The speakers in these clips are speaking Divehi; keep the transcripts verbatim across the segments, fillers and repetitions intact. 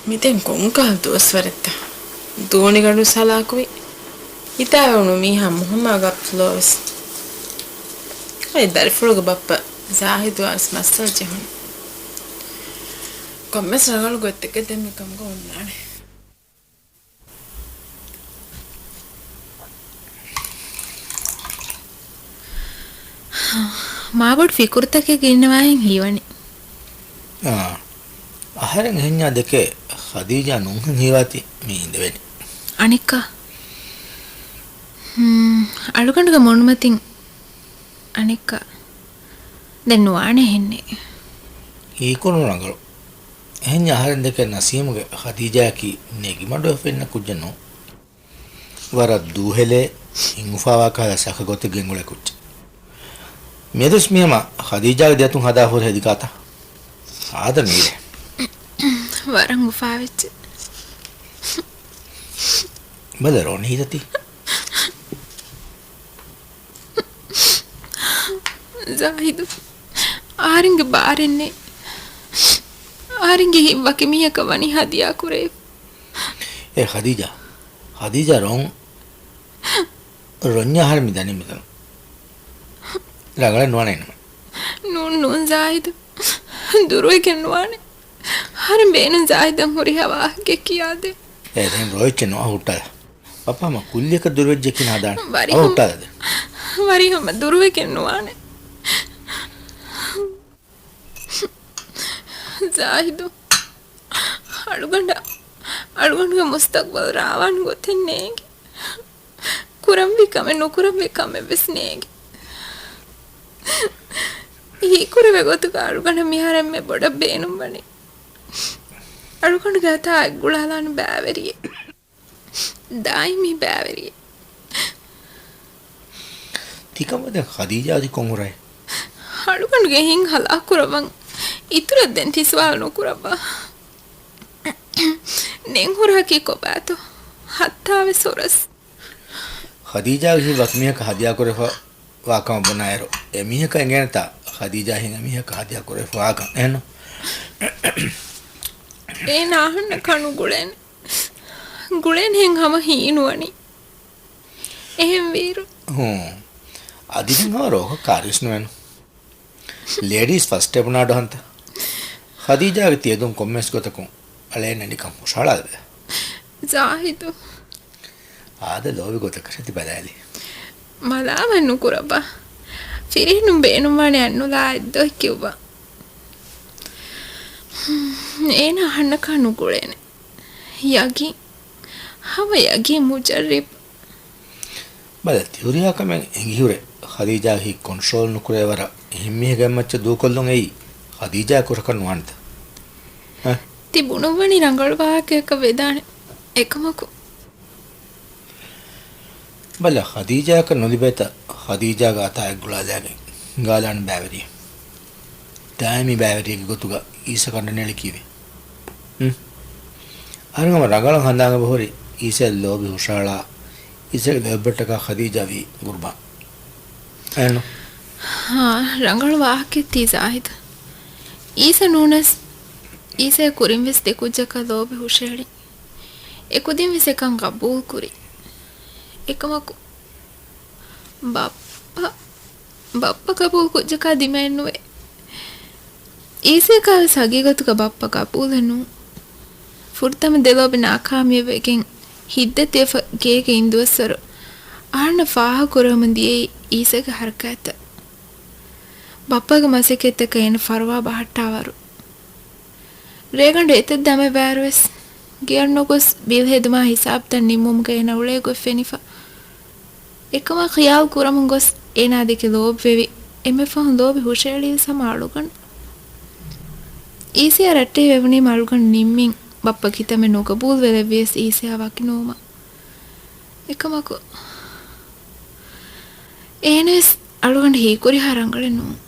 މިދެން ކޮންކަހަލަ ދުވަސްވަރެއްތަ؟ ދޯނިގަނޑު ހަލާކުވި. ހިތާވެވުނު މީހާ މުހައްމާ ގަޕްތުލޯވެސް. އެ ދަރިފުޅުގެ ބައްޕަ ޒާހިދުއަށް މައްސަލަ ޖެހުނު. ކޮންމެސް ރަނގަޅު ގޮތެއްގަ ދެން މިކަމުގަ އޮންނާނެ. މާބޮޑު ފިކުރުތަކެއް ގެންނަވާހެން ހީވަނީ. އާ، އަހަރެން އެހެންޏާ ދެކެ ޚަދީޖާ ނޫންހެން ހީވާތީ މި އިނދެވެނީ. އަނެއްކާ؟ ހުން، އަޅުގަނޑުގެ މޮނުމަތިން އަނެއްކާ. ދެން ނުވާނެ އެހެންނެއް. ހީކުރުން ރަނގަޅު. އެހެންޏާ އަހަރެން ދެކެ ނަސީމުގެ ޚަދީޖާއަކީ ނެގިމަޑުވެފަ އިންނަ ކުއްޖެއް ނޫން. ވަރަށް ދޫހެލޭ، ހިތް އުފާވާ ކަހަލަ ސަކަ ގޮތެއް ގެންގުޅޭ ކުއްޖެއް. މިއަދުވެސް މިހަމަ ޚަދީޖާގެ ދެއަތުން ހަދާފަ ހުރި ހެދި ކާތަ؟ އާދަ މީރޭ. ވަރަށް އުފާވެއްޖެ. ބަލަ ރޯނީ ހިތަތީ. ޒާހިދު، އަހަރެންގެ ބާރެއް ނެތް. އަހަރެންގެ ހިތް ވަކި މީހަކަށް ވަނީ ހަދިޔާ ކުރެވިފަ. އޭ ޚަދީޖާ، ޚަދީޖާ ރޯން. ރޮންޏާ އަހަރެން މި ދަނީ މިތަނުން. ރަނގަޅެއް ނުވާނެ ނަމަ. ނޫން، ނޫން ޒާހިދު. ދުރުވެގެން ނުވާނެ. އަހަރެން ބޭނުން ޒާހިދަށް ހުރިހާ ވާހަކައެއް ކިޔާދޭ. އޭ ދެން ރޯއެއްޗެއް ނުވާ ހުއްޓާލާ. ބައްޕަ ހަމަ ކުއްލިއަކަށް ދުރުވެއްޖެ ކިން ހަދާނެ. ވަރިހަމަ، އަ ހުއްޓާލާ ދެން. ވަރިހަމަ ދުރުވެގެން ނުވާނެ. ޒާހިދު، އަޅުގަނޑަށް، އަޅުގަނޑުގެ މުސްތަގްބަލް ރާވާން ގޮތެއް ނޭނގެ. ކުރަންވީ ކަމެއް ނުކުރަންވީ ކަމެއް ވެސް ނޭނގެ. ހީކުރެވޭ ގޮތުގަ އަޅުގަނޑަށް މިހާރު އެންމެ ބޮޑަށް ބޭނުންވަނީ. އަޅުގަނޑުގެ އަތާ އަތްގުޅާލާނެ ބައިވެރިއެއް. ދާއިމީ ބައިވެރިއެއް. ތިކަމަށް ދެން ޚަދީޖާ އަދި ކޮން ހުރައެއް؟ އަޅުގަނޑުގެ ހިތް ހަލާކުކުރައްވަން އިތުރަށް ދެން ތި ސުވާލު ނުކުރައްވާ. ދެން ހުރަހަކީ ކޮބާތޯ؟ ހައްތާވެސް ހުރަސް. ޚަދީޖާގެ ހިތް ވަކި މީހަކަށް ހަދިޔާކުރެފަ ވާކަމަށް ބުނާއިރު، އެމީހަކަށް އެނގޭނެތާ ޚަދީޖާ ހިތް އެމީހަކަށް ހަދިޔާ ކުރެފަ ވާކަން. އެހެންނު؟ އޭނާ އަހަންނަކާ ނުގުޅޭނެ. ގުޅޭނެހެން ހަމަ ހީނުވަނީ. އެހެންވީއިރު. ހޫނ. އަދި ދެން ހަމަ ރޯހަކަށް ކާރިވެސް ނުވޭނު. ލޭޑީސް ފަސްޓޭ ބުނާ ޑޮހަންތަ؟ ޚަދީޖާގެ ތިޔަދުން ކޮންމެސް ގޮތަކުން އަޅޭންނަށް ނިކަން ހުށަހަޅާލެވޭ. ޒާހިދު. އާދަ ލޯބި ގޮތަކަށް ތި ބަލާލީ. މަލާމަތް ނުކުރަބާ. ފިރިހެނުން ބޭނުންވާނެ އަންނުލާ އެއްދޮއެއް ކިޔުއްވާ. އޭނާ އަހަންނަކާ ނުގުޅޭނެ. ޔަގީން. ހަމަ ޔަގީން މުޖައްރިބް. ބަލަ، ތި ހުރިހާ ކަމެއް އެނގިހުރެ، ޚަދީޖާގެ ހިތް ކޮންޓްރޯލް ނުކުރޭ ވަރަށް އެހެން މީހެއްގެ މައްޗަށް ދޫކޮށްލުން އެއީ ޚަދީޖާގެ ކުށަކަށް ނުވާނެތަ؟ އަ؟ ތި ބުނުއްވަނީ ރަނގަޅު ވާހަކައަކަށް ވެދާނެ. އެކަމަކު. ބަލަ، ޚަދީޖާއަކަށް ނުލިބޭތަ؟ ޚަދީޖާގެ އަތާ އަތްގުޅާލާގެން ހިނގާލާނެ ބައިވެރިއެއް. ދާއިމީ ބައިވެރިއެއްގެ ގޮތުގަ އީސަ ކަނޑަނޭޅި ކީވެ. ހުން. އަހަރެން ހަމަ ރަނގަޅަށް ހަނދާން އެބަހުރި އީސައަށް ލޯބި ހުށަހަޅާ، އީސަގެ ލޯތްބެއްޓަކާ ޚަދީޖާ ވީ ގުރުބާން. އެހެންނު؟ ހާ، ރަނގަޅު ވާހަކައެއް ތީ ޒާހިދު. އީސަ ނޫނަސް، އީސައަށް ކުރިންވެސް ދެ ކުއްޖަކަށް ލޯބި ހުށަހެޅި. އެކުދިންވެސް އެކަން ގަބޫލުކުރި. އެކަމަކު، ބައްޕަ، ބައްޕަ ގަބޫލު ކުއްޖަކާ ދިމައެއްނުވޭ. އީސައަކާވެސް ހަގީގަތުގަ ބައްޕަ ގަބޫލެއް ނޫން. ފުރަތަމަ ދެލޯބި ނާކާމިޔާބުވެގެން ހިތްދަތިވެފަ ގޭގަ އިންދުއްވަސްވަރު އަހަންނަށް ފާހަގަކުރެވެމުން ދިޔައީ އީސަގެ ހަރަކާތްތައް. ބައްޕަގެ މަސައްކަތްތަކަށް އޭނަ ފަރުވާ ބަހައްޓާވަރު. ރޭގަނޑު އެތައް ދަމެއް ވާއިރުވެސް، ގެއަށް ނުގޮސް ބިލް ހެދުމާ ހިސާބުތައް ނިންމުމުގަ އޭނަ އުޅޭ ގޮތް ފެނިފަ. އެކަމާ ޚިޔާލު ކުރަމުން ގޮސް އޭނާ ދެކެ ލޯބިވެވި، އެންމެ ފަހުން ލޯބި ހުށަހެޅީވެސް ހަމަ އަޅުގަނޑު. އީސައާ ރައްޓެހި ވެވުނީމަ އަޅުގަނޑު ނިންމިން ބައްޕަ ކިތަންމެ ނުގަބޫލުވެލެއްވިޔަސް އީސައާ ވަކި ނުވުމަށް. އެކަމަކު، އޭނަވެސް އަޅުގަނޑަށް ހީކުރިހާ ރަނގަޅެއް ނޫން.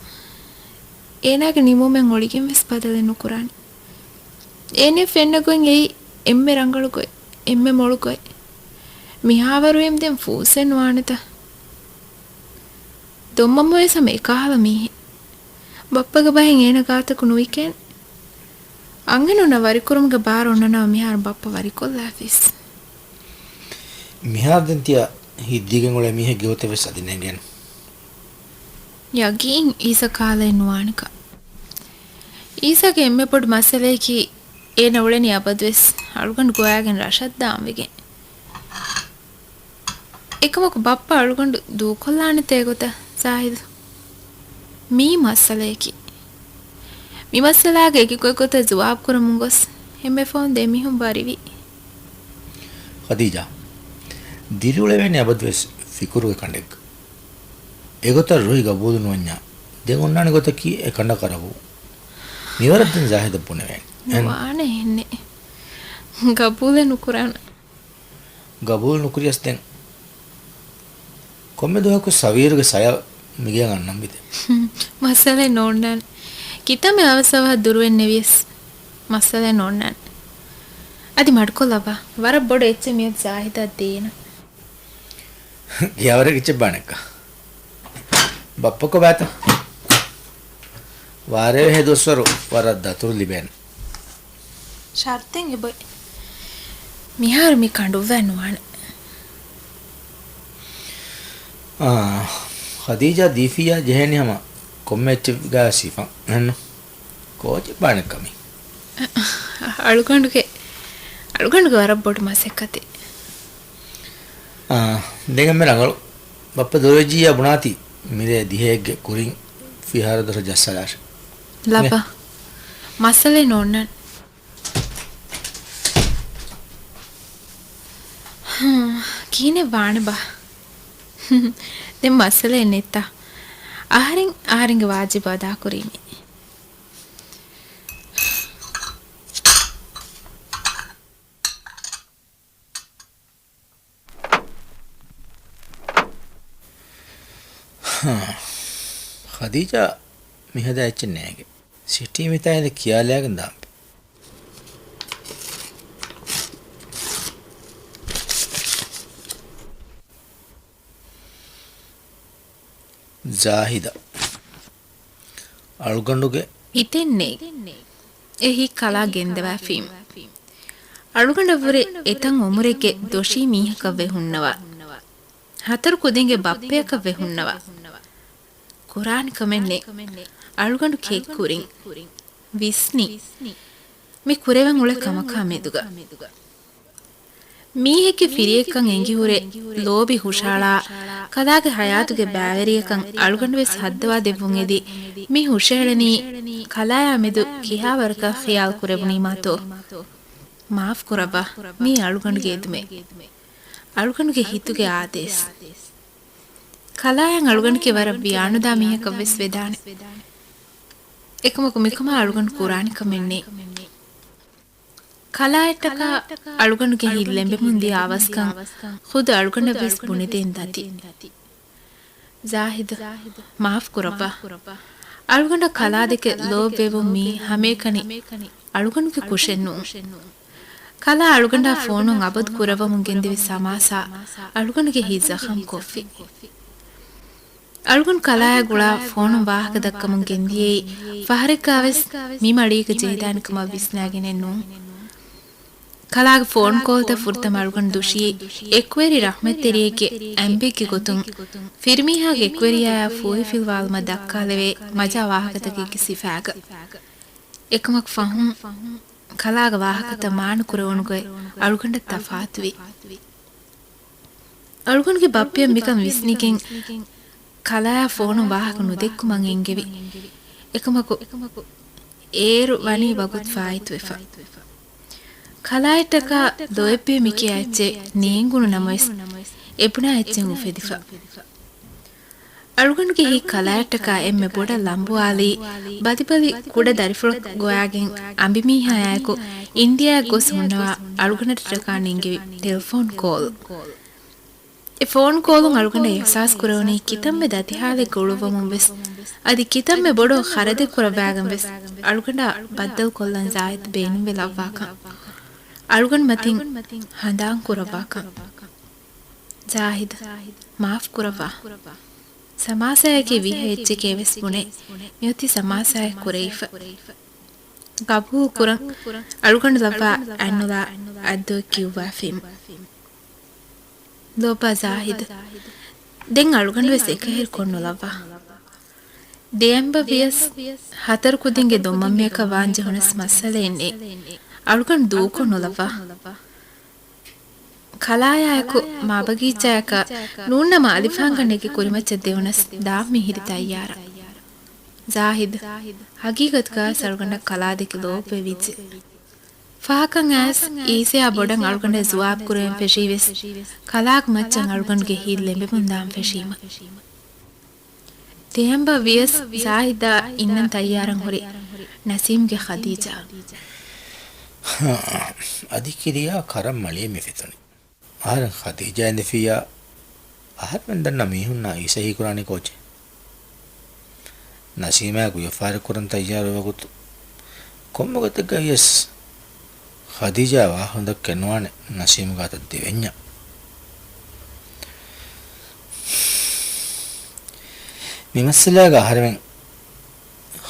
އޭނާގެ ނިމުމެއް އޮޅިގެން ވެސް ބަދަލެއް ނުކުރާނެ. އޭނަ ފެންނަ ގޮތް އެއީ އެންމެ ރަނގަޅު ގޮތް، އެންމެ މޮޅު ގޮތް. މިހާވަރުވީމަ ދެން ފޫސްއެއް ނުވާނެތަ؟ ދޮންމަންމަ ވެސް ހަމަ އެކަހަލަ މީހެއް. ބައްޕަގެ ބަހެއް އޭނަ ގާތަކު ނުވިކޭނެ. އަންހެނުންނަށް ވަރިކުރުމުގެ ބާރު އޮންނަނަމަ މިހާރު ބައްޕަ ވަރިކޮށްލާފިސް. މިހާރު ދެން ތިޔަ ހިތްދީގެން އުޅޭ މީހެއްގެ ގޮތެއް ވެސް އަދި ނޭނގޭނެ. ޔަގީން އީސާ ކާލައެއް ނުވާނެކަން. އީސާގެ އެންމެ ބޮޑު މައްސަލަޔަކީ އޭނަ އުޅެނީ އަބަދުވެސް އަޅުގަނޑު ގޮވާގެން ރަށަށް ދާންވެގެން. އެކަމަކު ބައްޕަ އަޅުގަނޑު ދޫކޮށްލާނެތޭ ގޮތަށް ޒާހިދު. މީ މައްސަލަޔަކީ. މި މައްސަލާގެ އެކި ގޮތްގޮތަށް ޖުވާބު ކުރަމުން ގޮސް އެންމެ ފަހުން ދެމީހުން ވަރިވި. ޚަދީޖާ، ދިރިއުޅެވޭނީ އަބަދުވެސް ފިކުރުގެ ކަނޑެއްގަ. އެގޮތަށް ރުހި ގަބޫލު ނުވަންޏާ، ދެން އޮންނާނެ ގޮތަކީ އެ ކަނޑަށް ކަރަބު. މިވަރަށް ދެން ޒާހިދަށް ބުނެވޭނެ. އެހެން؟ ނުވާނެ އެހެންނެއް. ގަބޫލެއް ނުކުރާނަން. ގަބޫލު ނުކުރިޔަސް ދެން ކޮންމެ ދުވަހަކު ސަވީރުގެ ސަޔަށް މިގެއަށް އަންނަންވީތަ؟ ހުން، މައްސަލައެއް ނޯންނާނެ. ކިތަންމެ އަވަސް އަވަހަށް ދުރުވެން ނެވިޔަސް މައްސަލައެއް ނޯންނާނެ. އަދި މަޑުކޮށްލައްވާ. ވަރަށް ބޮޑު އެއްޗެއް މިއޮތް ޒާހިދަށް ދޭނަން. ގިޔަވަރެއް އެއްޗެއް ބާނެއްކަ. ބައްޕަ ކޮބާތަ؟ ވާރޭވެހޭ ދުވަސްވަރު ވަރަށް ދަތުރު ލިބޭނެ. ޝަރުތެއް އެބޮތް. މިހާރު މި ކަނޑުއްވައެއް ނުވާނެ. އާ، ޚަދީޖާ ދީފިއްޔާ ޖެހޭނީ ހަމަ ކޮންމެ އެއްޗެއްގަ ސިފަ. އެހެންނު؟ ކޯޗެއް ބާނެއްކަމީ. އަޅުގަނޑުގެ، އަޅުގަނޑުގެ ވަރަށް ބޮޑު މަސައްކަތެއް. އާ، ދެން އެންމެ ރަނގަޅު. ބައްޕަ ދުރުވެއްޖިއްޔާ ބުނާތި މިރޭ ދިހައެއްގެ ކުރިން ފިހާރަ ދޮރަށް ޖައްސާލާށެ. ލައްބަ. މައްސަލައެއް ނޯންނާނެ. ހުން، ކިހިނެއް ވާނެބާ؟ ދެން މައްސަލައެއް ނެތްތަ؟ އަހަރެން އަހަރެންގެ ވާޖިބު އަދާކުރީމޭ. ޚަދީޖާ މިހަދާ އެއްޗެއް ނޭނގެ. ސިޓީ މިތާ އިނދެ ކިޔާލާގެން ދާން. ޒާހިދަށް އަޅުގަނޑުގެ ހިތެއް ނޭނގެ. އެހީ ކަލާ ގެންދަވާފީމު. އަޅުގަނޑަށްވުރެ އެތައް އުމުރެއްގެ ދޮށީ މީހަކަށްވެ ހުންނަވާ. ހަތަރު ކުދިންގެ ބައްޕަޔަކަށްވެ ހުންނަވާ. ކުރާނެ ކަމެއް ނެތް. އަޅުގަނޑު ކެތްކުރިން ވިސްނި މި ކުރެވެން އުޅޭ ކަމަކާ މެދުގަ. މީހެއްގެ ފިރިއެއްކަން އެނގިހުރެ، ލޯބި ހުށައަޅާ، ކަލާގެ ހަޔާތުގެ ބައިވެރިޔަކަން އަޅުގަނޑުވެސް ހައްދަވާ ދެއްވުން އެދި، މި ހުށައެޅެނީ ކަލާޔާ މެދު ކިހާވަރަކަށް ޚިޔާލު ކުރެވުނީމާތޯ؟ މާފް ކުރައްވާ، މީ އަޅުގަނޑުގެ އެދުމެއް. އަޅުގަނޑުގެ ހިތުގެ އާދޭސް. ކަލާޔަށް އަޅުގަނޑުގެ ވަރަށް ވިޔާނުދާ މީހަކަށްވެސް ވެދާނެ. އެކަމަކު މިކަމާ އަޅުގަނޑު ކުރާނެ ކަމެއް ނެތް. ކަލާއަށްޓަކާ އަޅުގަނޑުގެ ހިތް ލެނބެމުން ދިޔަ އަވަސްކަން ޚުދު އަޅުގަނޑަށްވެސް ބުނެދޭން ދަތި. ޒާހިދު، މާފް ކުރައްވާ. އަޅުގަނޑަށް ކަލާދެކެ ލޯބިވެވުން މީ ހަމައެކަނި އަޅުގަނޑުގެ ކުށެއް ނޫން. ކަލާ އަޅުގަނޑާ ފޯނުން އަބަދު ކުރައްވަމުން ގެންދެވި ސަމާސާ އަޅުގަނޑުގެ ހިތް ޒަޚަމް ކޮށްފި. އަޅުގަނޑު ކަލާޔާ ގުޅާ ފޯނުން ވާހަކަ ދައްކަމުން ގެންދިޔައީ ފަހަރެއްގާވެސް މި މަޅީގަ ޖެހިދާނެ ކަމަށް ވިސްނާގެނެއް ނޫން. ކަލާގެ ފޯން ކޯލްތައް ފުރަތަމަ އަޅުގަނޑު ދުށީ އެކުވެރި ރަޙްމަތްތެރިއެއްގެ އަނބެއްގެ ގޮތުން ފިރިމީހާގެ އެކުވެރިޔާޔާ ފޫހިފިލުވާލުމަށް ދައްކާލެވޭ މަޖާ ވާހަކަތަކެއްގެ ސިފައިގަ. އެކަމަކު ފަހުން ކަލާގެ ވާހަކަތައް މާނަ ކުރެވުނުގޮތް އަޅުގަނޑަށް ތަފާތުވި. އަޅުގަނޑުގެ ބައްޕަޔަށް މިކަން ވިސްނިގެން ކަލާޔާ ފޯނުން ވާހަކަ ނުދެއްކުމަށް އެންގެވި. އެކަމަކު އޭރު ވަނީ ވަގުތު ފާއިތުވެފަ. ކަލާއަށްޓަކާ ލޯތްބެހޭ މިކިޔާ އެއްޗެއް ނޭނގުނު ނަމަވެސް، އެބުނާ އެއްޗެއް އުފެދިފަ. އަޅުގަނޑުގެ ހިތް ކަލާއަށްޓަކާ އެންމެ ބޮޑަށް ލަނބުވާލީ، ބަލިބަލި ކުޑަ ދަރިފުޅަކު ގޮވާގެން އަނބިމީހާއާއެކު އިންޑިއާއަށް ގޮސް ހުންނަވާ އަޅުގަނޑަށްޓަކާ ނެންގެވި ޓެލެފޯން ކޯލް. އެ ފޯން ކޯލުން އަޅުގަނޑަށް އިޙްސާސް ކުރެވުނީ ކިތަންމެ ދަތި ހާލެއްގަ އުޅުއްވަމުން ވެސް، އަދި ކިތަންމެ ބޮޑު ޚަރަދެއް ކުރައްވާގެން ވެސް އަޅުގަނޑާ ބައްދަލު ކޮށްލަން ޒާހިދު ބޭނުންވެ ލައްވާކަން. އަޅުގަނޑު މަތިން ހަނދާން ކުރައްވާކަން. ޒާހިދު، މާފް ކުރައްވާ. ސަމާސާއަކީ ވިހަ އެއްޗެކޭ ވެސް ބުނެ، މިއޮތީ ސަމާސާއެއް ކުރެވިފަ. ގަބޫލުކުރަން. އަޅުގަނޑު ލައްވާ އަތްނުލާ އައްދުއެއް ކިޔުއްވާފީމު. ލޯބާ ޒާހިދު. ދެން އަޅުގަނޑުވެސް އެކަހެރިކޮށް ނުލައްވާ. ދެއަނބަ ވިޔަސް ހަތަރު ކުދިންގެ ދޮންމަންމެއަކަށް ވާން ޖެހުނަސް މައްސަލައެއް ނެތް. އަޅުގަނޑު ދޫކޮށް ނުލައްވާ. ކަލާޔާއެކު މާބަގީޗާއަކަށް ނޫންނަމަ އަލިފާންގަނޑެއްގެ ކުރިމައްޗަށް ދެވުނަސް ދާން މިހިރި ތައްޔާރަށް. ޒާހިދު، ހަގީގަތުގަ އަޅުގަނޑަށް ކަލާދެކެ ލޯބިވެވިއްޖެ. ފަހަކަށް އައިސް އީސަޔާ ބޮޑަށް އަޅުގަނޑަށް ޖުވާބު ކުރެވެން ފެށީވެސް، ކަލާގެ މައްޗަށް އަޅުގަނޑުގެ ހިތް ލެނބެމުންދާން ފެށީމަ. ތެޔަނބަ ވިޔަސް ޒާހިދާ އިންނަން ތައްޔާރަށް ހުރި ނަސީމްގެ ޚަދީޖާ. އަދި ކިރިޔާ ކަރަން މަޅިއެއް މި ފެތުނީ. އަހަރެން ޚަދީޖާ އިނދެފިއްޔާ، އަހަރެމެން ދަންނަ މީހުންނާ އީސަ ހީކުރާނީ ކޯޗެއް؟ ނަސީމާ ގުޔަފާރި ކުރަން ތައްޔާރުވެ ވަގުތު ކޮންމެ ގޮތެއްގަ ވިޔަސް ޚަދީޖާ ވާހަކަ ދައްކައެއް ނުވާނެ ނަސީމް ގާތަށް ދެވެންޏާ. މި މައްސަލާގަ އަހަރެމެން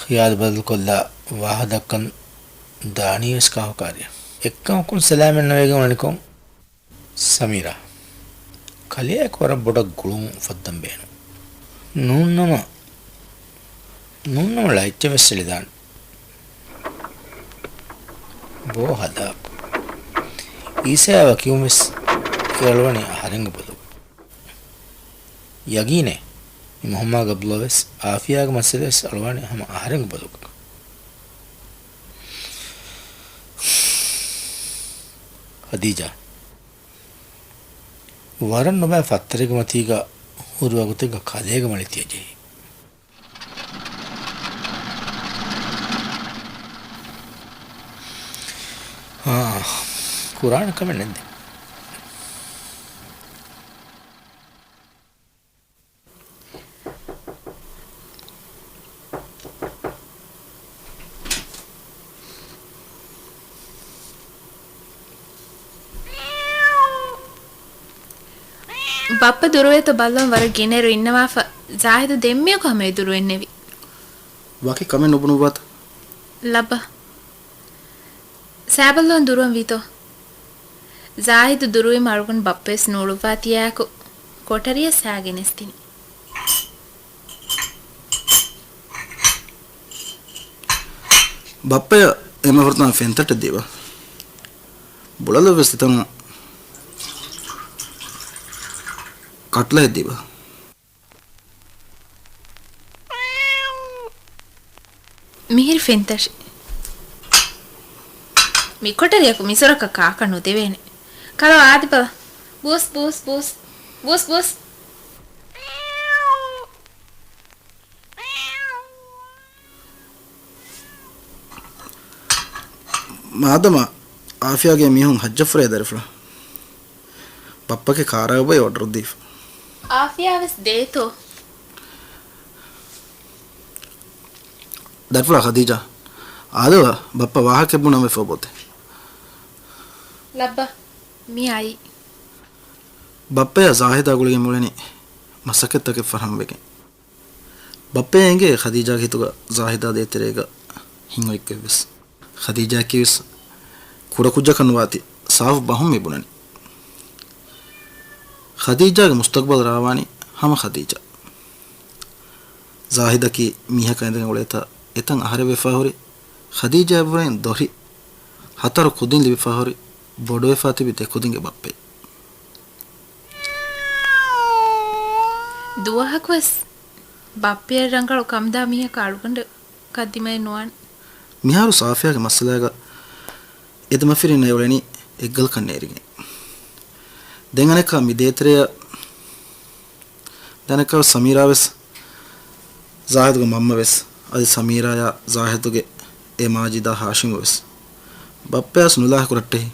ޚިޔާލު ބަދަލުކޮށްލާ ވާހަކަ ދައްކަން ދާނީވެސް ކާކު ކާރިއަށް. އެއްކަމަކުން ސަލާމަތް ނުވެގެން އުޅެނިކޮށް، ސަމީރާ، ކަލެއާއެކު ވަރަށް ބޮޑަށް ގުޅުން އުފައްދަން ބޭނުން. ނޫންނަމަ، ނޫންނަމަ ލައްޗަށް ވެސް އެޅިދާނެ. ބޯ ހަދާ. އީސަޔާ ވަކިވުން ވެސް އެ އަޅުވަނީ އަހަރެންގެ ބޮލުގަ. ޔަގީނޭ، މި މުހައްމާ ގަބްލޯ ވެސް އާފިޔާގެ މައްސަލަ ވެސް އަޅުވާނީ ހަމަ އަހަރެންގެ ބޮލުގަ. ޚަދީޖާ، ވަރަށް ނުބައި ފައްތަރެއްގެ މަތީގަ ހުރި ވަގުތެއްގަ ކަލޭގެ މަޅި ތިޔަ ޖެހި. އާ، ކުރާނެ ކަމެއް ނެތް ދެން. ބައްޕަ ދުރުވޭތޯ ބައްލަވަން ވަރަށް ގިނައިރު އިންނަވާފަ، ޒާހިދު ދެންމެއަކު ހަމަ އެ ދުރުވެންނެވި. ވަކި ކަމެއް ނުބުނުއްވާތަ؟ ލައްބަ. ސާބައްލަވަން ދުރުވަން ވީތޯ؟ ޒާހިދު ދުރުވީމަ އަޅުގަނޑު ބައްޕަވެސް ނޫޅުއްވާ ތިޔާއެކު ކޮޓަރިއަށް ސާ ގެނެސްދިނީ. ބައްޕަޔަށް އެންމެ ފުރަތަމަ ފެންތައްޓެއް ދީބަ. ބުޅަލަށްވެސް ދިތަން ކަޓްލައެއް ދީބަ. މިހިރި ފެންތަށި. މިކޮޓަރިއަކު މިސޮރަކަށް ކާކަށް ނުދެވޭނެ. ކަލޯ އާދިބަލަ. ބޫސް، ބޫސް، ބޫސް. ބޫސް، ބޫސް. މާދަމާ އާފިޔާގެ މީހުން ހައްޖަށްފަރޭ ދަރިފުޅަށް. ބައްޕަގެ ކާރާގަ ބައި އޮޑަރު ދީފަ. އާފިޔާވެސް ދޭތޯ؟ ދަރިފުޅާ ޚަދީޖާ. އާދެވާ، ބައްޕަ ވާހަކައެއް ބުނަން ވެފަ ބޯތެ. ލައްބަ، މި އައީ. ބައްޕަޔާ ޒާހިދާ ގުޅިގެން އުޅެނީ މަސައްކަތްތަކެއް ފަށަން ވެގެން. ބައްޕަޔަށް އެނގޭ ޚަދީޖާގެ ހިތުގަ ޒާހިދާ ދޭތެރޭގަ ހިތް އޮތްކަން ވެސް. ޚަދީޖާއަކީވެސް ކުޑަކުއްޖަކަށް ނުވާތީ ސާފު ބަހުން މި ބުނަނީ. ޚަދީޖާގެ މުސްތަގްބަލް ރާވާނީ ހަމަ ޚަދީޖާ. ޒާހިދަކީ މީހަކަށް އިނދެގެން އުޅޭތާ އެތަން އަހަރެއް ވެފާ ހުރި، ޚަދީޖާ އެބައިން ދޮށި ހަތަރު ކުދިން ލިބިފާ ހުރި، ބޮޑުވެފާ ތިބި ދެ ކުދިންގެ ބައްޕައެއް. ދުވަހަކުވެސް ބައްޕަޔަށް ރަނގަޅު ކަމުދާ މީހަކު އަޅުގަނޑަކަށް ދިމައެއް ނުވާނެ. މިހާރު ސާފިޔާގެ މައްސަލާގަ އެ ދެމަފިރިންނަށް އެ އުޅެނީ އެއްގަލަކަށް ނޭރިގެން. ދެން އަނެއްކާ މި ދޭތެރެއަށް ދެން އަނެއްކާ ސަމީރާވެސް ޒާހިދުގެ މަންމަވެސް އަދި ސަމީރާޔާ ޒާހިދުގެ އެ މާޖިދާ ހާޝިމުވެސް ބައްޕަޔާސް ނުލާ ކުރައްޓެހި.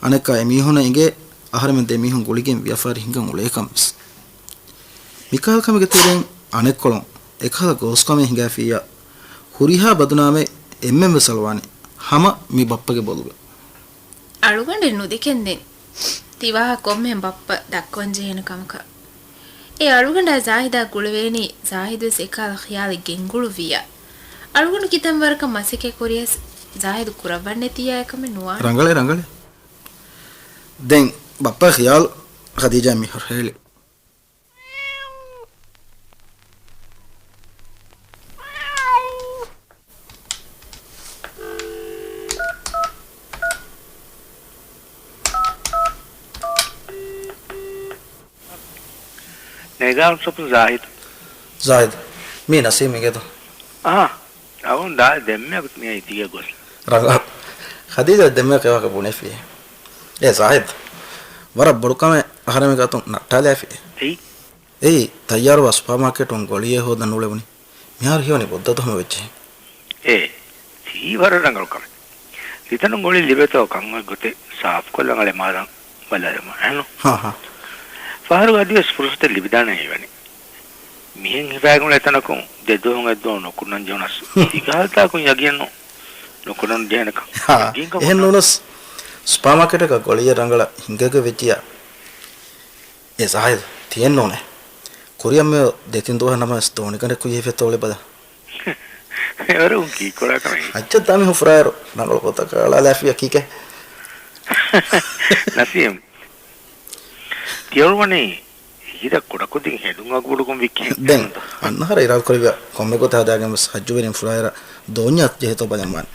އަނެއްކާ އެމީހުނަށް އެނގޭ އަހަރެމެން ދެމީހުން ގުޅިގެން ވިޔަފާރި ހިނގަން އުޅޭކަން ވެސް. މިކަހަލަ ކަމެއްގެ ތެރެއިން އަނެއްކޮޅުން އެކަހަލަ ގޯސްކަމެއް ހިނގާފިއްޔާ، ހުރިހާ ބަދުނާމެއް އެންމެން ވެސް އަޅުވާނެ ހަމަ މި ބައްޕަގެ ބޮލުގަ. އަޅުގަނޑެއް ނުދެކެންދެން ތިވާހަކަ ކޮންމެހެން ބައްޕަ ދައްކަވަން ޖެހޭނެ ކަމަކަށް. އެ އަޅުގަނޑާ ޒާހިދާ ގުޅެވޭނީ، ޒާހިދުވެސް އެކަހަލަ ޚިޔާލެއް ގެންގުޅުއްވިއްޔާ. އަޅުގަނޑު ކިތަން ވަރަކަށް މަސައްކަތް ކުރިޔަސް ޒާހިދު ކުރައްވަން ނެތިއްޔާ އެކަމެއް ނުވާނެ. ރަނގަޅޭ، ރަނގަޅޭ. ދެން ބައްޕަ ޚިޔާލު ޚަދީޖާ މިހުރި ހޭޅި. ނޭގާ އުންސަޕުން ޒާހިދު. ޒާހިދު، މީ ނަސީމް އިނގޭތޯ؟ އަހާ، އަވަން ދާ ދެންމެ މިއައީ ތިގެ ގޮސް. ރަނގަޅު. ޚަދީޖާ ދެންމެ ކެވާކަ ބުނެފި. އޭ ޒާހިދު، ވަރަށް ބޮޑު ކަމެއް އަހަރެމެންގެ އަތުން ނައްޓާލައިފި. އެއީ؟ އެއީ، ތައްޔާރުވާ ސުޕާމާކެޓުން ގޮޅިއެއް ހޯދަން ނޫޅެވުނީ. މިހާރު ހީވަނީ ބޮއްދަތު ހަމަވެއްޖެ. އޭ، ތީ ވަރަށް ރަނގަޅު ކަމެއް. ތިތަނުން ގޮޅި ލިބޭތޯ ކަން އޮތް ގޮތެއް ސާފުކޮށްލަން އަޅެ މާދަން ބަލާލަމާ. އެހެންނު؟ ހާ، ހާ. ފަހަރުގަ އަދިވެސް ފުރުސަތެއް ލިބިދާނެ ހީވަނީ. މިހެން ހިފައިގަނޑު އެތަނަކުން ދެ ދުވަހުން އެއްދުވަހު ނުކުންނަން ޖެހުނަސް. ތިގަހަލަތާކުން ޔަގީންނު ނުކުންނަން ޖެހޭނެކަން. ހާ، ޔަގީންކަން އެހެން ނޫނަސް، ސުޕާމާކެޓަކަށް ގޮޅިއެއް ރަނގަޅަށް ހިނގަގެ ވެއްޖިޔާ. އޭ ޒާހިދު، ތިއެއްނޫނޭ. ކުރިއަށް މިއޮތް ދެތިން ދުވަހަށް ނަމަވެސް ދޯނިގަނޑެއް ކުއްޔަށް ހިފެއް ތޯޅި ބަލަ. އެވަރު ކީއްކުރާ ކަމެއް. އައްޗަށް ދާމި ހުފުރާއިރު ރަނގަޅު ގޮތަކަށް އަޅާލާފިޔާ ކީކޭ. ނަސީމް، ތިޔަޅުވަނީ ހިރަ ކުޑަކުދިން ހެދުން އަގުބޮޑުކޮށް ވިއްކި ހެއްކެއް ދެން ނުތަ؟ އަންނަ އަހަރަށް އިރާދަކުރެއްވިޔާ ކޮންމެ ގޮތެއް ހަދާގެން ވެސް ހައްޖުވެރިން ފުރާއިރަށް ދޯންޏަށް ޖެހޭތޯ ބަލަން ވާނެ.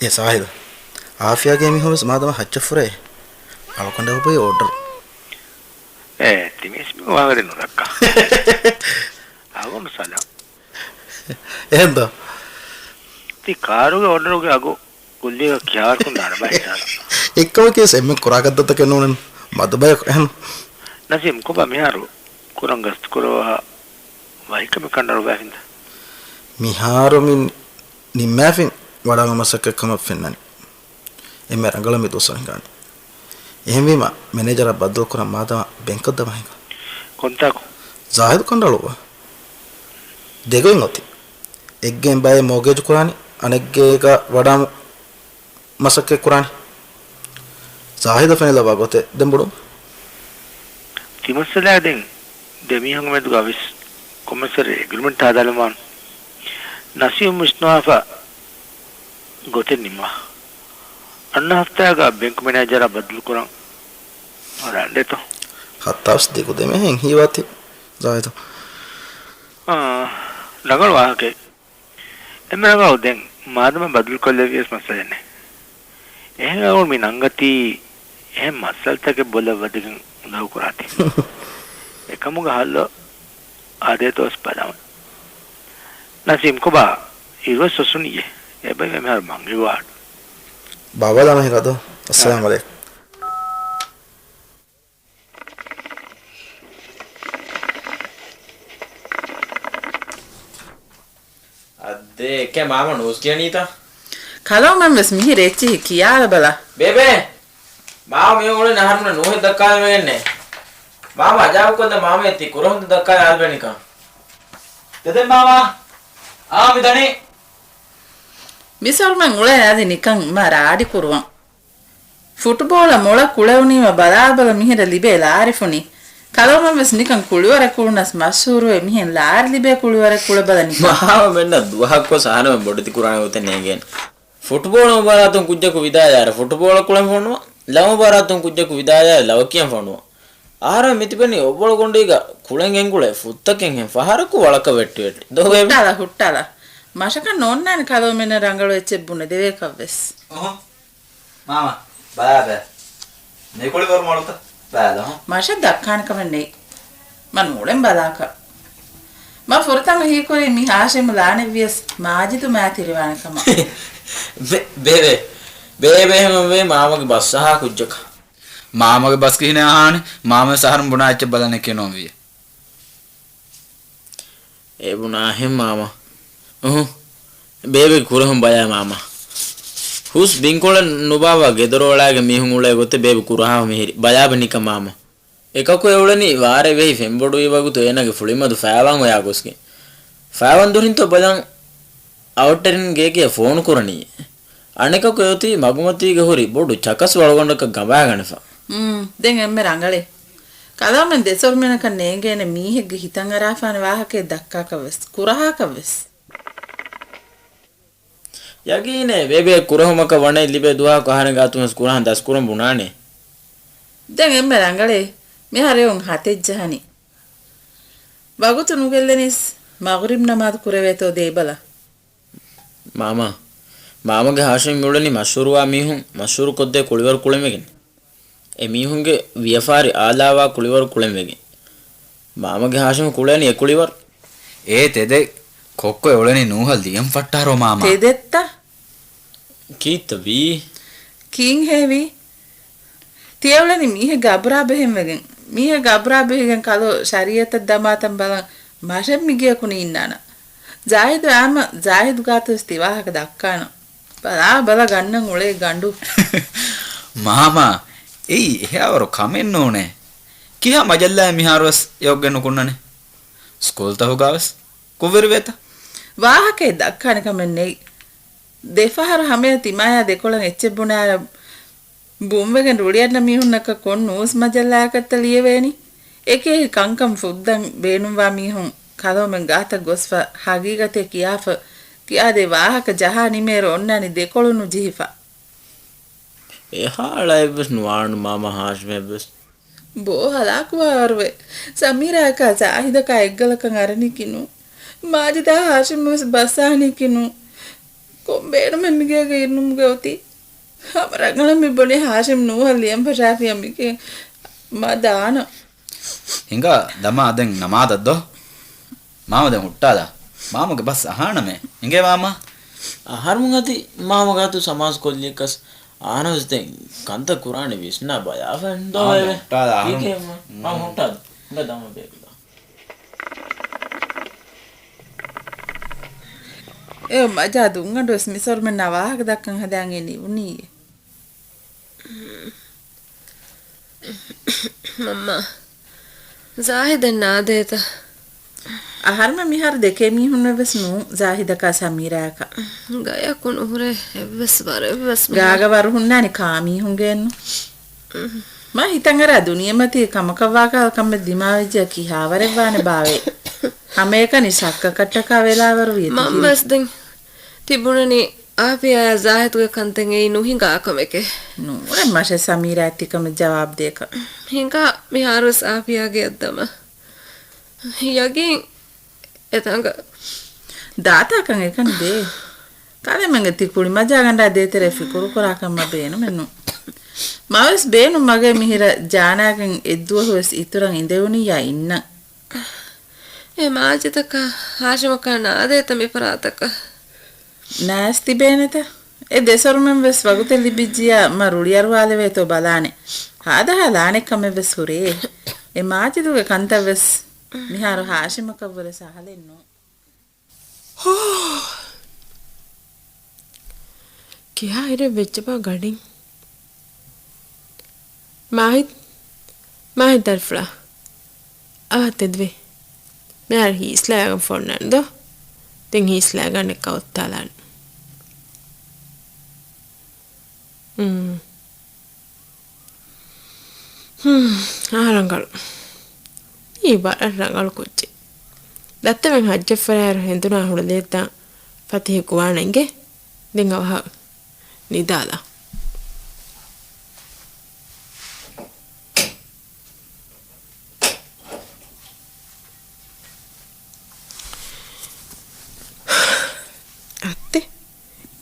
އޭ ސާހިލް، އާފިޔާގެ މީހުން ވެސް މާދަމާ ހައްޗަށް ފުރޭ. އަޅުގަނޑަށް އޮބައި އޯޑަރު. އޭ، ތިމީސް މި ވާހަކަ ދެން ނުދައްކާ. އަގު ނުސަލާ. އެހެންދޯ؟ ތި ކާރުގެ އޯޑަރުގެ އަގު ކުއްލިއަކަށް ކިހާވަރަކުން ދާނަބާ ހިތާލަ. އެއްކަމަކީ ވެސް އެންމެ ކުރާ ގަދައްދަކެއް ނޫނެއް މަދުބަޔަކު އެހެން. ނަސީމް ކޮބާ މިހާރު ކުރަން ގަސްތުކުރައްވާ ވަކި ކަމެއް ކަނޑައަޅުއްވައިފިންތަ؟ މިހާރު މި ނިންމާފިން ވަޑާގެ މަސައްކަތް ކަމަށް ފެންނަނީ. އެންމެ ރަނގަޅަށް މި ދުވަސް ހިނގާނީ. އެހެންވީމަ، މެނޭޖަރާ ބައްދަލުކުރަން މާދަމާ ބެންކަށް ދަމާ ހިނގާ. ކޮންތާކު؟ ޒާހިދު ކަނޑައަޅުއްވާ. ދެގޮތް އޮތީ. އެއްގެއިން ބައެއް މޯގޭޖު ކުރާނީ، އަނެއްގޭގަ ވަޑާން މަސައްކަތް ކުރާނީ. ޒާހިދަށް ފެނިލައްވާ ގޮތެއް ދެން ބުނު. ތި މައްސަލައާ ދެން ދެ މީހުންގެ މެދުގަ ވެސް ކޮންމެސްވަރެއް އެގްރިމެންޓް ހަދާލަންވާން. ނަސީމް ވިސްނުވާފަ ގޮތެއް ނިންމާ. އަންނަ ހަފްތާގަ ބެންކް މެނޭޖަރާ ބަދަލުކުރަން ވަރަށް އަނދޭތޯ. ހައްތާވެސް ދިގު ދެމެހެން ހީވާތީ ޒާހިދު. އާ، ރަނގަޅު ވާހަކައެއް. އެންމެ ރަނގަޅު ދެން މާދަމާ ބަދަލުކޮށްލެއްވިޔަސް މައްސަލައެއް ނެތް. އެހެން އަޅުގަނޑު މި ނަންގަތީ އެހެން މައްސަލަތަކެއް ބޮލަށް ވަދެގެން އުނދަގޫ ކުރާތީ. އެކަމުގެ ހައްލު އާދޭތޯ ވެސް ބަލަމުން. ނަސީމް ކޮބާ އިރުވެސް އޮއްސުނިއްޔޭ. އެބައި މިހާރު މަންގި ގޮވާ. ބާބާ ދާމަ ހިނގާތޯ. އައްސަލާމް އަލައިކުމް. އައްދޭ، އެކޭ މާމަ ނޫސް ކިޔަނީތަ؟ ކަލޯމެން ވެސް މިހިރަ އެއްޗިހި ކިޔާލަބަލަ. ބޭބޭ! މާމަ މި އުޅެން އަހަރުމެން ނޫހެއް ދައްކާލެވޭނެ. މާމަ އަޖާބުކޮށްލަ މާމަ ތި ކުރަހުން ދައްކާލެ އާލްބެނިކަން. ދެދެން މާމާ. އާ މި ދަނީ. މިސޮރުމެން އުޅޭ އަދި ނިކަން މަ ރާޑި ކުރުވަން. ފުޓުބޯޅަ މޮޅަށް ކުޅެވުނީމަ ބަލާބަލަ މިހިރަ ލިބޭ ލާރިފުނި. ކަލޯމަން ވެސް ނިކަން ކުޅިވަރެއް ކުޅުނަސް މަޝްހޫރުވެ މިހެން ލާރި ލިބޭ ކުޅިވަރެއް ކުޅެބަލަ ނިކަން. މާމަ މެންނަށް ދުވަހަކުވެސް އަހަރެމެން ބޮޑެތި ކުރާނެ ގޮތެއް ނޭނގޭނެ. ފުޓުބޯޅަ މުބާރާތުން ކުއްޖަކު ވިދާޔާރަ ފުޓުބޯޅަ ކުޅެން ފޮނުވަން. ލަވަ މުބާރާތުން ކުއްޖަކު ވިދާޔާ ލަވަ ކިޔަން ފޮނުވަން. އަހަރެމެން މިތިބެނީ އޮއްވަޅު ގޮނޑީގަ ކުޅެން ގެންގުޅޭ ފުއްތަކެއްހެން ފަހަރަކު ވަޅަކަށް ވެއްޓިވެއްޓި. ދޯ ބޭބެ؟ ހުއްޓާލަ، ހުއްޓާލަ. މަށަކަށް ނޯންނާނެ ކަލޯމެންނަށް ރަނގަޅު އެއްޗެއް ބުނެދެވޭކަށްވެސް. އުހު. މާމަ، ބަލާބަ. ނިކުޅި ވަރު މޮޅުތަ؟ ބަލާލަ، ހު. މަށަށް ދައްކާނެ ކަމެއް ނެތް. މަ ނޫޅެން ބަލާކަށް. މަ ފުރަތަމަ ހީކުރީ މި ހާޝިމް ލާނެއްވިޔަސް މާޖިދު މާތިރިވާނެ ކަމަށް. ބޭ-، ބޭބެ. ބޭބެ ހަމަވޭ މާމަގެ ބަސް އަހާ ކުއްޖަކަށް. މާމަގެ ބަސް ކިހިނެއް އަހާނެ؟ މާމަވެސް އަހަރުން ބުނާ އެއްޗެއް ބަލަން އެކޭ ނޯންވިއޭ. އެ ބުނާހެން މާމަ. އުހު. ބޭބެގެ ކުރަހުން ބަޔާ މާމަ. ހުސް ބިންކޮޅެއް ނުބާވާ ގެދޮރު އަޅާގެ މީހުން އުޅޭ ގޮތެއް ބޭބެ ކުރަހާ މިހިރި. ބަޔާބަ ނިކަން މާމަ. އެކަކު އެ އުޅެނީ ވާރޭ ވެހި ފެންބޮޑުވި ވަގުތު އޭނާގެ ފުޅިމަދު ފައިވާން އޮޔާ ގޮސްގެން. ފައިވާން ދުރިންތޯ ބަލަން އައުޓް އެރިން ގޭގެ ފޯނު ކުރަނީ. އަނެކަކު އެއޮތީ މަގުމަތީގަ ހުރި ބޮޑު ޗަކަސް ވަޅުގަނޑަކަށް ގަނބާގަނެފަ. މް، ދެން އެންމެ ރަނގަޅޭ. ކަލޯމެން ދެ ސޮރުމެނަކަށް ނޭނގޭނެ މީހެއްގެ ހިތަށް އަރާފާނެ ވާހަކައެއް ދައްކާކަށްވެސް، ކުރަހާކަށްވެސް. ޔަގީނޭ، ބޭބެ ކުރެހުމަކަށް ވަނައެއް ލިބޭ ދުވަހަކު އަހަރެން ގާތުން ވެސް ކުރަހަން ދަސްކުރަން ބުނާނެ. ދެން އެންމެ ރަނގަޅޭ، މިހާރު އެއުން ހަތެއް ޖަހަނީ. ވަގުތު ނުގެއްލެނީސް، މަޣްރިބް ނަމާދު ކުރެވޭތޯ ދޭބަލަ. މާމާ، މާމަގެ ހާޝިމް މިއުޅެނީ މަޝްހޫރުވާ މީހުން މަޝްހޫރު ކޮށްދޭ ކުޅިވަރު ކުޅެންވެގެން. އެ މީހުންގެ ވިޔަފާރި އާލާވާ ކުޅިވަރު ކުޅެންވެގެން. މާމަގެ ހާޝިމް ކުޅޭނީ އެ ކުޅިވަރު. އޭ ތެދެއް، ކޮއްކޮ އެ އުޅެނީ ނޫހަށް ލިޔަން ފައްޓާރޯ މާމާ. ތެދެއްތަ؟ ކީއްތަ ވީ؟ ކީން ހޭވީ؟ ތިޔަ އުޅެނީ މީހެއްގެ އަބުރާ ބެހެންވެގެން. މީހެއްގެ އަބުރާ ބެހިގެން ކަލޯ ޝަރީއަތަށް ދަމާތަން ބަލަން މަށެއް މިގެޔަކު ނީންނާނަން. ޒާހިދު އާމަ، ޒާހިދު ގާތުވެސް ތި ވާހަކަ ދައްކާނަން. ބަލާ، ބަލަ ގަންނަން އުޅޭ ގަނޑު. މާމާ، އެއީ އެހާވަރު ކަމެއް ނޫނޭ. ކިހާ މަޖައްލާއެއް މިހާރުވެސް އެއޮއްގެ ނުކުންނަނީ؟ ސްކޫލްތަކުގަވެސް ކުށްވެރިވޭތަ؟ ވާހަކައެއް ދައްކާނެ ކަމެއް ނެތް. ދެފަހަރު ހަމަޔަށް ތިމާޔާ ދެކޮޅަށް އެއްޗެއް ބުނާއިރަށް ބުންވެގެން ރުޅިއަންނަ މީހުންނަކަށް ކޮން ނޫސް މަޖައްލާއަކަށްތަ ލިޔެވޭނީ؟ އެކި އެކި ކަންކަން ފުއްދަން ބޭނުންވާ މީހުން ކަލޯމެން ގާތަށް ގޮސްފަ ހަގީގަތެއް ކިޔާފަ، ކިޔާދޭ ވާހަކަ ޖަހާ ނިމޭއިރު އޮންނާނީ ދެކޮޅު ނުޖެހިފަ. އެހާ އަޅައެއްވެސް ނުވާނު މާމަ ހާޝިމެއްވެސް. ބޯ ހަލާކުވާވަރުވެ، ސަމީރާއަކާ ޒާހިދަކާ އެއްގަލަކަށް އަރަނީކީ ނޫން. މާޖިދާ ހާޝިމްވެސް ބައްސަވަނީކީ ނޫން. ކޮން ބޭނުމެއް މިގޭގަ އިރުނުމުގެ އޮތީ؟ ހަމަ ރަނގަޅަށް މި ބުނި ހާޝިމް ނޫހަށް ލިޔަން ފަށާފިޔަ މިގެ މަ ދާނަ. ހިނގާ ދަމާ ދެން ނަމާދަށް ދޯ. މާމަ ދެން ހުއްޓާލާ. މާމަގެ ބަސް އަހާނަމޭ. އިނގޭ މާމަ. އަހަރުމުން އަދި މާމަ ގާތު ސަމާސް ކޮށްލިޔަކަސް އާނަވެސް ދެން ކަންތައް ކުރާނެ ވިސްނާ ބަލާފަ ދޯ އާ، އެވެ. ހުއްޓާލާ އަހަރު. ކީކޭ މަ-، މާ ހުއްޓާލު. އިނގޭ ދަމާ ބޭކުލާ. އެ މަޖާ ދުންގަނޑުވެސް މިސޮރުމެންނާ ވާހަކަ ދައްކަން ހަދާން އެ ނިވުނީއޭ. މަންމާ، ޒާހިދެއް ނާދޭތަ؟ އަހަރުމެން މިހާރު ދެކޭ މީހުންނެއްވެސް ނޫން ޒާހިދަކާ ސަމީރާއަކަށް. ގަޔަކު ނުހުރޭ އެއްވެސް ވަރެއްވެސް މީހާ. ގާގަ ވަރު ހުންނާނީ ކާ މީހުންގެއެއްނު. މަ ހިތަށް އަރާ ދުނިޔެމަތީ ކަމަކަށްވާކަށް ކަމެއް ދިމާވެއްޖެޔާ ކިހާވަރެއްވާނެ ބާވޭ. ހަމައެކަނި ޝައްކަކަށްޓަކާ ވެލާވަރުވިޔަ މަންމަސް ތިކި. ދެން ތިބުނަނީ އާފިޔާއާ ޒާހިދުގެ ކަންތައް އެއީ ނުހިނގާ ކަމެކޭ. ނޫނެއް މަށެއް ސަމީރާއަށް ތިކަމެއް ޖަވާބު ދޭކަށް. ހިނގާ މިހާރުވެސް އާފިޔާގެއަށް ދަމާ. ޔަގީން އެތަންގަ. ދާތާކަން އެކަނި ދޭ. ކަލޭމެންގެ ތި ކުޅި މަޖާގަނޑާ ދޭތެރޭ ފިކުރުކުރާކަށް މަ ބޭނުމެއްނު. މަވެސް ބޭނުން މަގޭ މިހިރަ ޖާނާގެން އެއްދުވަހުވެސް އިތުރަށް އިނދެވުނިއްޔާ އިންނަން. އެ މާޖިދަކާ ހާޝިމަކާ ނާދޭތަ މި ފަރާތަކަށް؟ ނާސް ތިބޭނެތަ؟ އެ ދެސޮރުމެން ވެސް ވަގުތެއް ލިބިއްޖިޔާ މަ ރުޅިއަރުވާލެވޭތޯ ބަލާނެ. ހާދަހާ ލާނެއްކަމެއް ވެސް ހުރޭ. އެ މާޖިދުގެ ކަންތައް ވެސް މިހާރު ހާޝިމަކަށްވުރެ ސަހަލެއް ނޫން. ކިހާ އިރެއް ވެއްޖެބާ ގަޑިން؟ މާހިތް، މާހިތް ދަރިފުޅާ. އާ، ތެދުވޭ. މިހާރު ހީސްލާގަން ފޮންނާނެ ދޯ. ދެން ހީސްލާގަން އެއްކަ އޮއްތާލާނެ. ހުން. ހުން، އާ ރަނގަޅު. އީ ވަރަށް ރަނގަޅު ކުއްޖެއް. ދައްތަވެން ހައްޖަށް ފަރާއިރު ހެނދުނާ ހުޅުލޭތާ ފަތިހަ ގޮވާނެ އިނގޭ. ދެން އަވަހަށް ނިދާލާ. އައްތެ،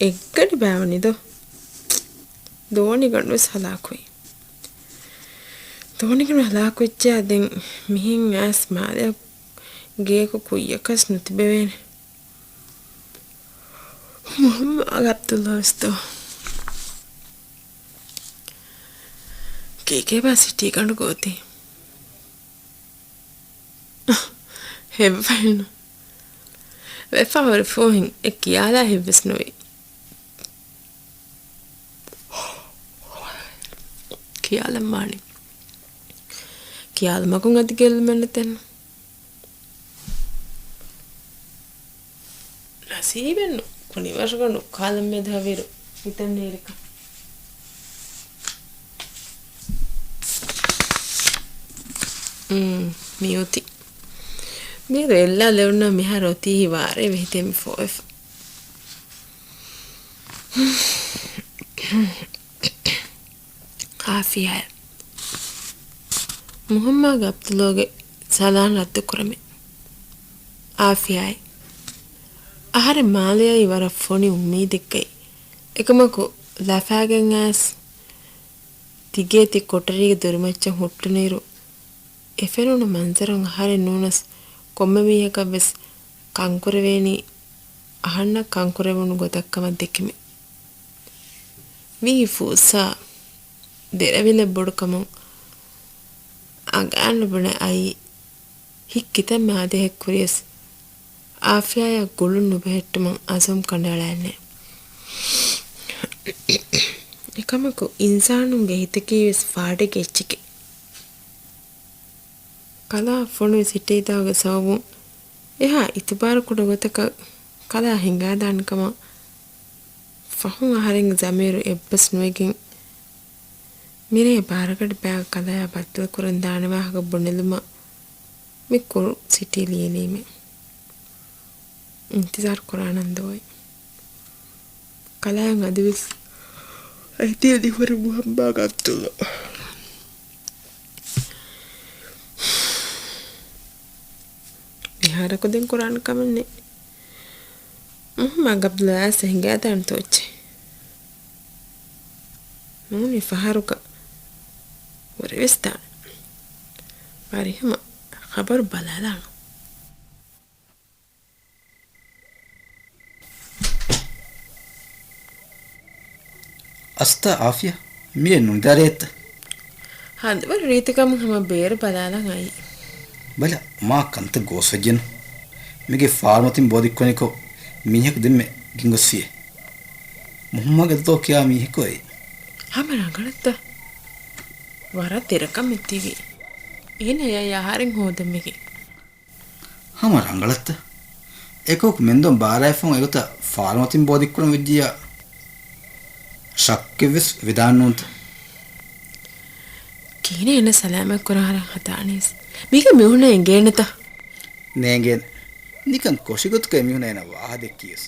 އެއްގަޑި ބާވަނި ދޯ؟ ދޯނިގަނޑުވެސް ހަލާކުވި. ދޯނިގަނޑު ހަލާކުވެއްޖެޔާ ދެން މިހެން އައިސް މާލެ ގެޔަކު ކުއްޔަކަސް ނުތިބެވޭނެ. މުހައްމަދު އަބްދުﷲ ވެސް ދޯ؟ ކޭކޭބާ ސިޓީގަނޑު ގޯތީ؟ ހެއްވައެއްނު. ވެފާ ހުރި ފޫހިން އެ ކިޔާލާ ހެއްވެސް ނުވި. ކިޔާލަން ވާނެ. ކިޔާލުމަކުން އަދި ގެއްލުމެއް ނެތެއްނު. ނަސީބެއްނު، ކުނިވަށުގަނޑު ކާލަން މެދު ހަވީރު ހިތަށް ނޭރިކަން. އުން، މިއޮތީ. މިއަދު އެއްލާ ލެވުންނަ މިހާރު އޮތީ ވާރޭ ވެހިތެއް މި ފޯވެފަ. އާފިޔާއަށް. މުހައްމާގެ ޢަބްދުﷲގެ ސަލާން ރައްދުކުރަމޭ. އާފިޔާއޭ. އަހަރެން މާލެއައީ ވަރަށް ފޮނި އުއްމީދެއްގައި. އެކަމަކު ލަފާގެން އައިސް ތިގޭތި ކޮޓަރީގެ ދޮރުމައްޗަށް ހުއްޓުނުއިރު، އެ ފެނުނު މަންޒަރުން އަހަރެން ނޫނަސް ކޮންމެ މީހަކަށް ވެސް ކަންކުރެވޭނީ، އަހަންނަށް ކަންކުރެވުނު ގޮތަށް ކަމަށް ދެކެމެ. މީ ފޫއްސާ ދެރަވިލެއް ބޮޑުކަމުން އަނގައިން ނުބުނެ އައީ. ހިތް ކިތަންމެ އާދޭހެއް ކުރިޔަސް އާފިޔާއަށް ގުޅުން ނުބެހެއްޓުމަށް އަޒުމް ކަނޑައަޅައެއްނެއް. އެކަމަކު އިންސާނުންގެ ހިތަކީ ވެސް ފާޑެއްގެ އެއްޗެކޭ. ކަލާ ފޮނުވި ސިޓީދާގެ ސަބަބުން އެހާ އިތުބާރުކުޑަ ގޮތަކަށް ކަލާ ހިނގާދާނެ ކަމަށް ފަހުން އަހަރެންގެ ޒަމީރު އެއްބަސް ނުވެގެން، މިރޭ ބާރަގަޑި ބަޔަކަށް ކަލާޔާ ބައްދަލުކުރަން ދާނެ ވާހަކަ ބުނެލުމަށް މި ކުރު ސިޓީ ލިޔެލީމެ. އިންތިޒާރު ކުރާނަން ދޯއި. ކަލާޔަށް އަދިވެސް އައިތި އަދި ހުރި މުހައްމާގެ ޢަބްދުﷲ. މިހާރަކު ދެން ކުރާނެ ކަމެއް ނެތް. މުހައްމާގެ ޢަބްދުﷲ އައިސް ހިނގާދާނެތޯ އެއްޗެއް. ނޫނީ ފަހަރުގަ ވުރެވެސް ދާނެ. ވަރިހަމަ ޚަބަރު ބަލާލާނަން. އަސްތާ އާފިޔާ، މިރޭ ނުނިދާރޭތަ؟ ހަނދުވަރު ރީތިކަމުން ހަމަ ބޭރު ބަލާލަން އައީ. ބަލަ، މާ ކަންތައް ގޯސްވެއްޖެނު. މީގެ ފާރުމަތިން ބޯދިއްކުނިކޮށް މީހަކު ދެންމެ ގެންގޮސްފިއޭ. މުހައްމާގެ ޢަބްދުﷲ ކިޔާ މީހަކު އެއީ. ހަމަ ރަނގަޅަށްތަ؟ ވަރަށް ދެރަކަށް މިތީވީ. އޭނަ އެއަށް އަހަރެން ހޯދަން ވެގެން. ހަމަ ރަނގަޅަށްތަ؟ އެކަކު މެންދުން ބާރާއިފަހުން އެގޮތަށް ފާރުމަތިން ބޯދިއްކުރަން ވެއްޖިއްޔާ ޝައްކެއްވެސް ވެދާނެ ނޫންތަ؟ ކިހިނެއް އޭނަ ސަލާމަތް ކުރަން އަހަރެން ހަދާނީސް؟ މީގެ މީހުންނަށް އެނގޭނެތަ؟ ނޭނގޭނެ. ނިކަން ކޮށިގޮތުގައި މީހުންނަށް އޭނަ ވާހަކަ ދެއްކިޔަސް.